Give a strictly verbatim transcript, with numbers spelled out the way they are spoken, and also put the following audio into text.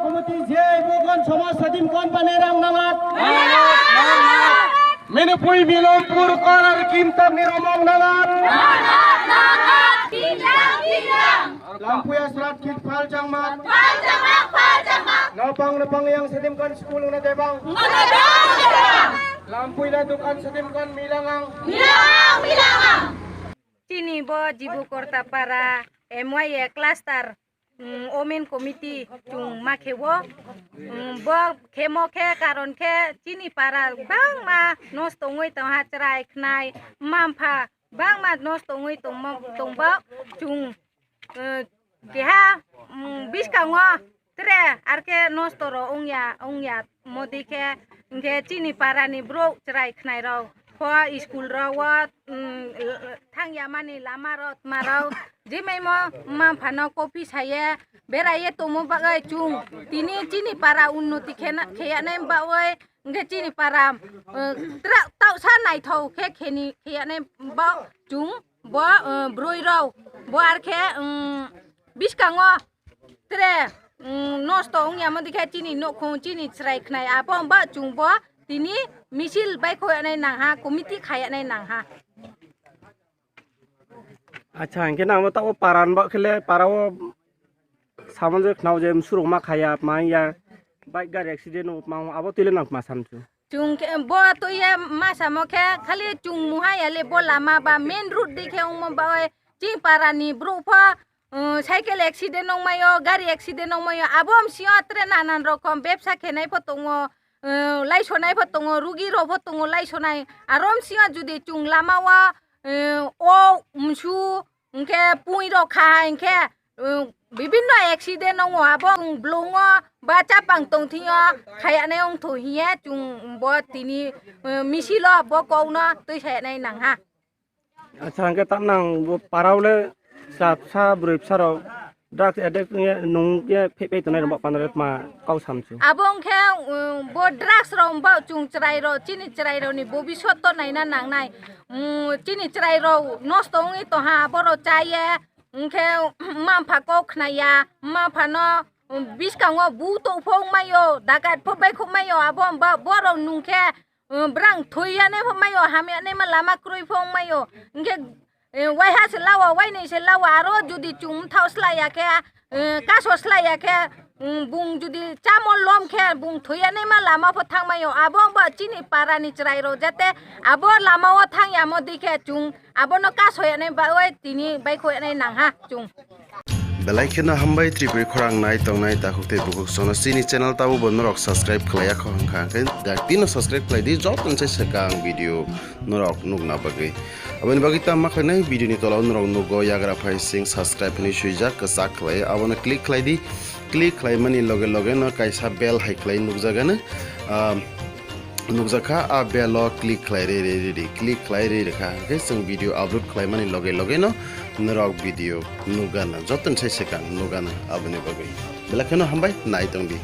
Moti je bogon somaj sadim kon pane rang nangat. Menopui Milonpur kolar kimtak ni romong nangat. Lampuya srat kit phal changma. Nopang nopang yang sadim kon school na debang. Lampuila dukan sadim kon milangang. Chini bo Jibu Kortapara M Y A cluster, mm, women committee chung ma khe o. Mm, bo khemo khe karon khe chini para bangma nosto wngwi tongha, chwrai khnai, mma mpha bangma nosto wngwi tongmo, tongbo chung, eh, keha, mm, biskango tre arkhe nosto rok wngya, wngya modi khe, hwnkhe chini para ni borok chwrai khnai rok pho school rok o, mm, thangya mani lama rok tma rok jemaimo mma mpha no copy saye beraye tongmo bagwi chung tini chini para unnoti khena, kheya nai bagwi hwnkhe chini para, eh, tra-, tausa naithok khe kheni kheya nai bo chung bo, eh, broi rok bo arkhe, mm, biskango tre, mm, nosto wngya modi khe chini nokhong chini chwrai khnai abo wngba chung bo tini misil bai khoya nai nangha, committee khaya nai nangha. Acha, hwnkhe nangbo tabo para ni bagwi khele para o samajwk khnao je msurok ma khaya, ma ya, bike gari accident o ma abo twi le nang ma samchu. Chung khe bo twi ye ma samo khe khali chung muha ya le bo lama ba main road di khe wngmo ba oi chini para ni bru pho, uh, cycle accident wng mayo, gari accident wng mayo, abo msio tre nanan rokom bepsa khenai pho tongo, uh, laisonai pho tongo, rugi rok pho tongo laisonai, aro msio judi chung lama o, uh, o msu, hwnkhe pui rok kha hai hwnkhe, uh, bibinno accident wngo abo, um, blongo ba chapang tongthio khayane wngthu hiye chung bo tini, uh, misilo bo kokno twi sayanai nangha. Acha hwnkhe tamnang bo parao le sa bwsa bwrwi bwsa rok drugs addict wngya nungya phephe tongnai rok bo panare tma kau samsu. Abo wngkhe, um, bo drugs rok bo chung chwrai rok chini chwrai rok ni bobisot to naina nangnai. Mm, chini chwrai rok nosto wngwi tongha, borok chaye, hwnkhe mma mpha kok khnaya, mma mpha no, um, biskango bu tongphok mayo, dakat pho baikhok mayo, abo ba-, borok nungkhe, um, brang thoiyanai pho mayo, hamyanai ma lama kwrwi pho mayo, hwnkhe, eh, waiha se lawa, wainwi se lawa, aro judi chwng mthao slaiya khe, eh, kaso slaiya khe, mm, bung judi chamo lom khe bung thoiyanai ma lama pho thangmaio, abo wngba chini para ni chwrai rok jate abo lama o thangyamo dikhe chwng abono kasoyanai bagwi tini baikhoyanai nangha chwng. Belai kheno hambai Tripuri khorang nai tongnai takhuk tei bukhuk sono chini channel tabo bo norok subscribe khlaiya kho hwnkha hwnkhe dak tino subscribe khlai di joto ni se swkang video norok nukna bagwi. Aboni bagwi tamo khlainai video ni tola o norok nugo yagra phai sing subscribe hinwi swijak kwchak khlai abono click khlai di. Click khlaimani loge loge no kaisa bell hai khlai nukjagano, ah, nukjakha, a bell o click khlai ri ri ri ri, click khlai ri ri kha hwnkhe chwng video upload khlaimani loge loge no norok video nukgana, joto ni sai swkang nukgana. Aboni bagwi belai kheno hambai nai tong di.